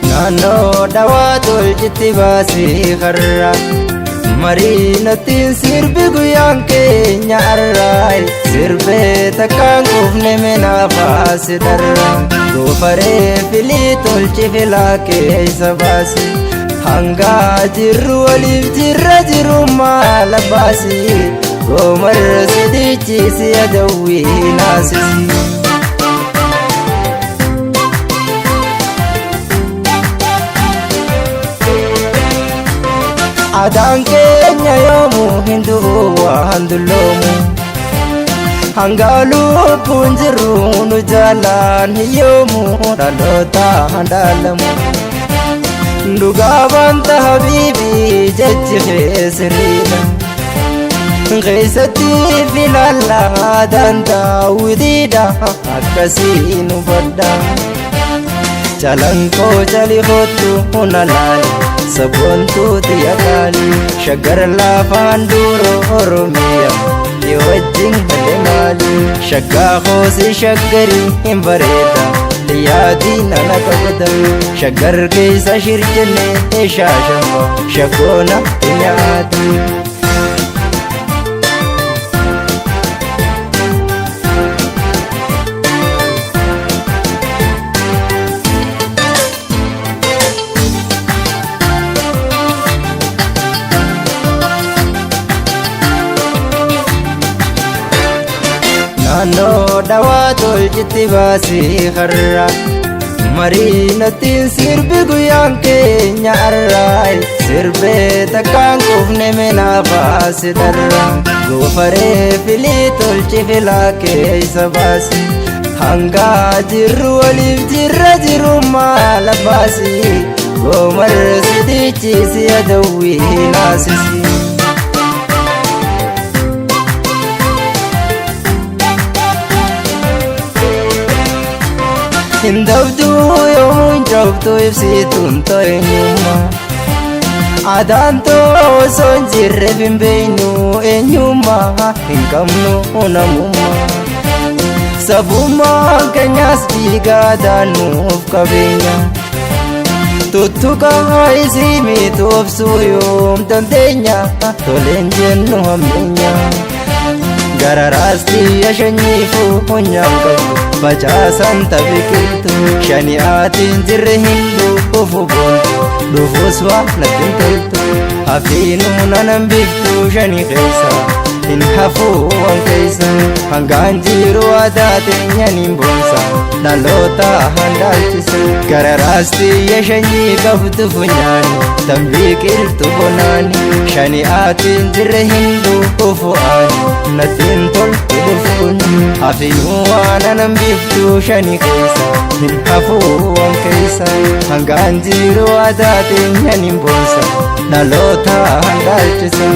Naannoo dhawaa tolchitti baasii har'a mariinattiin sirbi guyyaan keenya arraay sirbee takkaan quufne minaafaasi darra goofaree filii tolchi filaa keessa baasi hangaa jirru waliif jirra jiru maala baasi goomarra sidichisi adawwii naasisi. Adaan keenya yoomuu hin du'u waan dulloomu hanga lubbuun jirru nu jaalaan hiyyoomu dhaloota handaalamu. Dhugaa wanta habiibii jechi sirriidha. Keessatti filalla dandaawwitiidha akkasii nu badda. Calankoo califootu huna laali sabboontuu xiyya qaali shaggar lafaan duuroo Oromiyaa ni wajjin galee maali shaggaa hoosii shaggarii hin bareeda dhiyaadii nana qabda shaggar keessa shirjennee shaashama shaggoona nyaati. Naannoo dhawaa tolchitti baasii har'a mariinattiin sirbi guyyaan keenya arraay sirbee takkaan quufne minaafaasi darra goofaree filii tolchi filaa keessa baasi hangaa jirru waliif jirra jiru maala baasi goomarra sidichisi adawwii naasisi. Hin dabduu yoomuu hin cabdu ibsituun ta'eenyummaa. Adaan too osoo hin jirreef hin beeknu eenyummaa hin qabnu namummaa. Sabummaan keenyas dhiigaa daanuuf qabeenya. Tuttuqaa isii miitoobsuu yoom dandeenya toleen jennu hammeenya. Gararaas xiyya shanyiifuu funyaan qabdu facaasan tabiqiltu shani'aatiin jirre hin dhufu boontu dhufus waa natti hin toltu hafiinuu nanan biftu shani keessa hin hafuu waan keessa hangaan jiru aadaa teenyaniin boonsa dhaloota handaalchisa gararaas xiyya shanyii qabdu funyaani tan biqiltu bonaani shani'aatiin jirre hin dhufu ani natti hin toltu dhufuun hafiinuu waan anan biftu shani keessa hin hafuu waan keessa hangaan jiru aadaa teenyaniin boonsa dhaloota handaalchisa.